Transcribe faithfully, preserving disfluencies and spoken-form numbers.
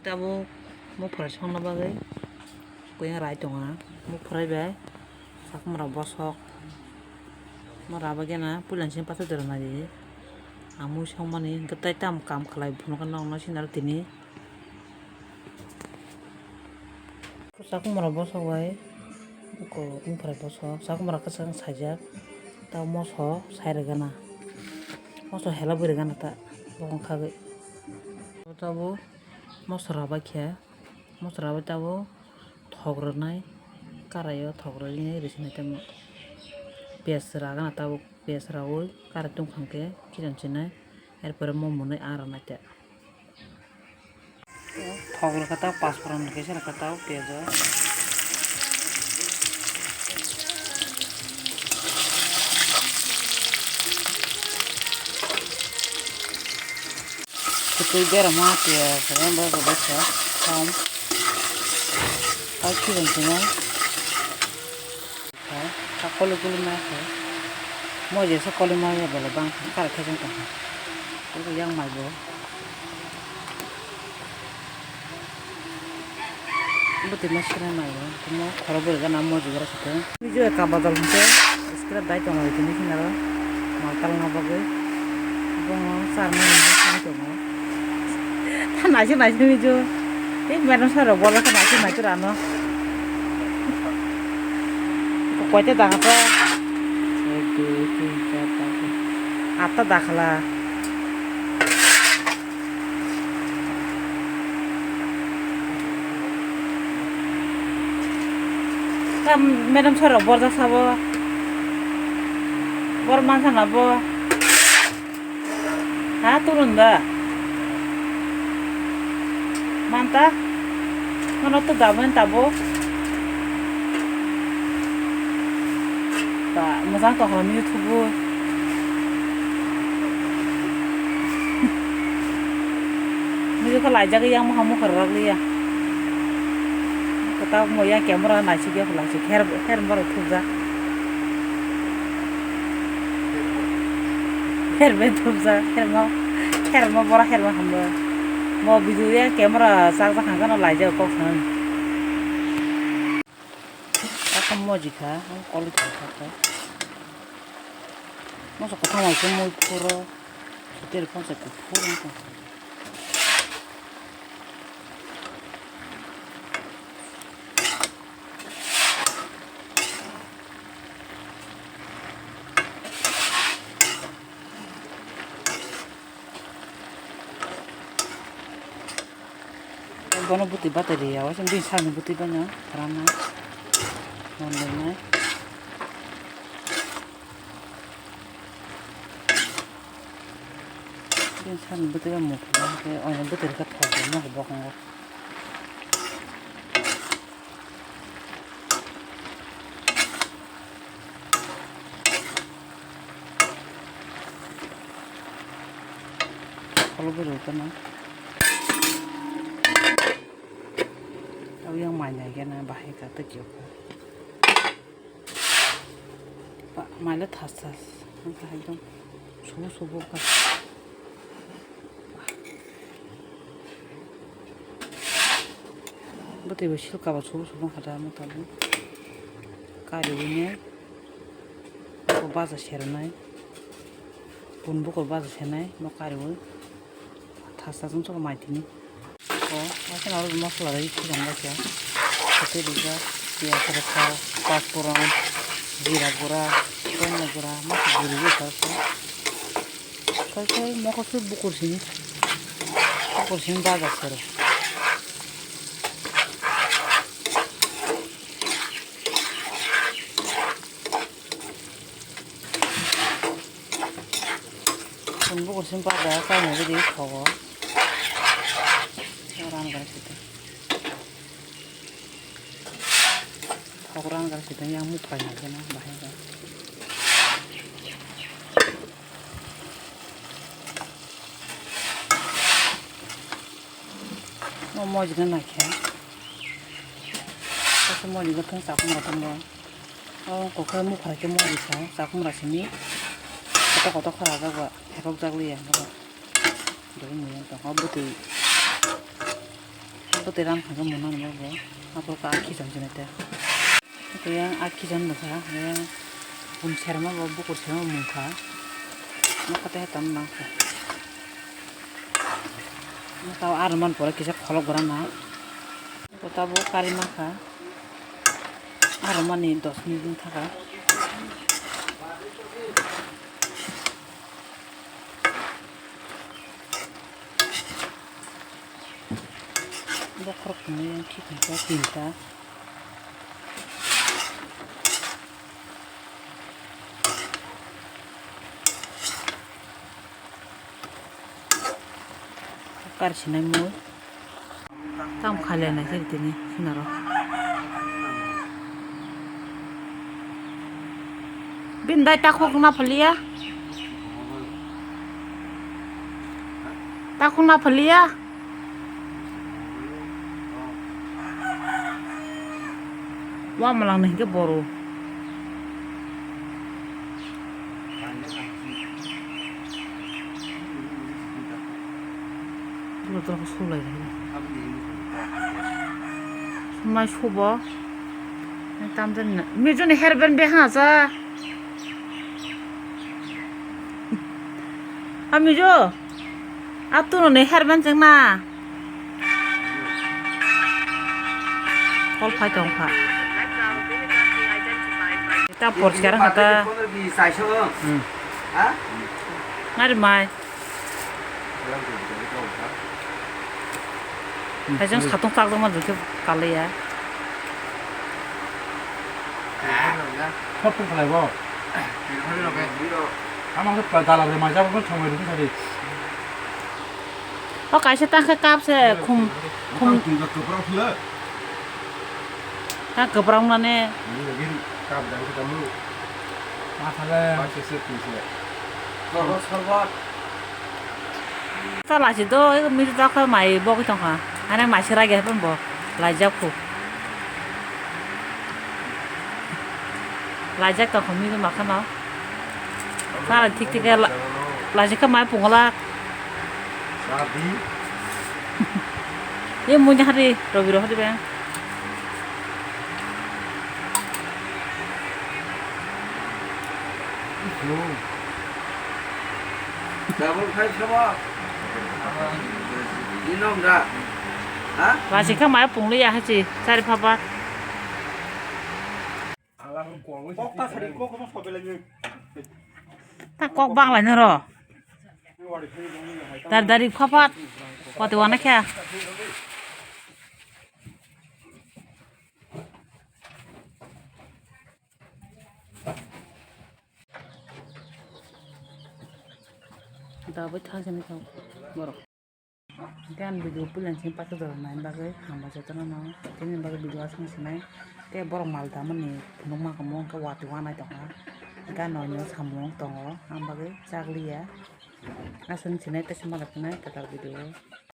Tabuk muphra songna bagwi kuyang rai tongo. Muphrai bai sakhumra bosok. Mo raba gena puila sini pathor dera nai di. Ang mui songmani hwnkhe tai tamo kam khlai phunukha nokno sinaro tini. Sakhumra bosok bai ko muphrai bosok. Sakhumra kwchwng saijak. Ta moso sai rwgana. Moso hela bwi rwgana ta bokong khagwi. Tabuk moso raba khe. Moso raba tabuk thok rwnai. Karai o thok rwnai rwsinai tamo. Piyaj rwgana tabuk. Piyaj raui karai tongkha hwnkhe khicham sinai, er pore mo mwnwi ang rwnai te. Thok rwkha ta, pasphuran rwkhe se rwkha ta o piyaj o. Kwtwi berama piyaj rwkha, borok rwkha thom. Tei khicham sinai. Kha, kha koli koli ma khe. Mo je sa koli ma ya bole bang kha, kar khe jang kha. Koli yang mai bo. Bo te ma sira mai bo. Mo khoro bo ga na mo je ga sa. Ni je ka badal hwnkhe. Iskra dai tong lai tini khina ro. Mal tal ma bagwi. Bo mo sar ma ni sai tong. Tha naisik naisik ni jo. Tei madam sir rok bolai khe naisik naisik rano. Koita dakha to? Ek, dui, tin, char, panch, chhoi. Atta dakhala. Ta madam sir rok borjak sabo. Bor mansa na bo. Ha, turun da. Manta. Nono to daben tabo. Ba, mojang to horo ni thubu. Ni ko lai jagwi yang mo hamu khar rok liya. Kata mo yang camera nai sigi phalai si her, her baro thubjak. Herbe thubjak, herma, herma bora herma hambo. Mo video ya camera chak jak hangkhe no laijak kok sanani. Asa moji kha, ang koli kha kha kha. Moso kwthang hai khe mui phuro, soteri phonsa kuphur wngkha. Bono bwtwi batai rwya, waisa bini sakni bwtwi bono rana mandainai. Bini sakni bwtwi bai muthungma khe oino bwtwi rwkhe thok rwma khe bokongo. Kolo bwrwi khe no. Abo yang mai nai khe na bahai kha tei khe. Ba, mai le thas thas. Wngkha ekdom subu subu wngkha. Bwtwi bo sil kaba subu subu wngkha da, motom kariwi nai. Bo baja sernai. Bun bukur baja sernai, bo kariwi. Thas thas wngkha mai tini. O, haikhe aro masala rwi thwijak baikha. Haikhe rijak, piyaj rwkha, pachphoron, jira gura, dhanya gura, masa guriwi kha. Haikhe mokol swi bukur simi, bukur simi baja sero. Bun bukur simi baja kainwi rwdi thogo. Ran gana sitwng. Thok ran gana sitwng yang muphai hai gana bahai ba. O moji no naikhe. Kaisa moji no thang chakmura tongo. O kokhe muphai khe moji sa chakmura simi. Kotor kotor khe rajak ba, hepok jak liya. Doi mui wng tongkha bwtwi. Tei ram kha khe mwnang bo bo. Aphuru kha akhi cham chini te. Tei yang akhi cham nukha, yang bun serma bo bukur serma mungkha. Nokha tei tam nangkha. Nokha aro man pore kisa kholok gra na. Kota bo kari mankha. Aro mani dos minute wng thaka. Bokhorok tongwi thik hwnkhe tinta. Kar sinai mui. Tam khailai nai khe tini sinaro. Bini dai takhuk na phaliya. Takhuk na phaliya. Wa malang ni hingke boru. Boro toro khe sulai rw. Sumai subo. Tamjani na. Mijo ni hair band be ha sa. Ha mijo. Atuno ni hair band chengna. Kol phai tong kha. Ta porchar kha ta. Hmm. Nari mai. Hai jang satung chak dong ma jukhe kalai ya. Satung kalai bo. Ama se dala de mai jang ko chongwe dum thari. O kaisa ta khe cup se khum, khum. Twi ba kwprang phila. Ta kwprang nane. Ni lagi cup dan kita mu. Ma thale. Ma se se twi se. Sorbot, sorbot. Ta lachi do, ego miri ta kha mai bo ki tong kha. Ane mai se ragi hapan bo. Lai jak khu. Lai jak tong kha miri ma kha no. Sara thik thik la, lachi kha mai pungla. Sabi. Ye mui hari, robi rohori bang. Double five sabo. Inom da. Ha? Lachi kha mai pungli ya hachi, sari phapat. Ta kok bang lai noro. Dar dari phapat. Pati wana kya? Dabai thang sini tong borok. Hingke ang video puila sini paithak jora nai bagwi hambai jotono no. Tini bagwi video aswk sinai. Tei borok mal damani phunukma kamo hingke watwi wanai tongkha. Hingke ano samung tongo ang bagwi chakliya. Aswk sinai tei se malai phunai kwtal video.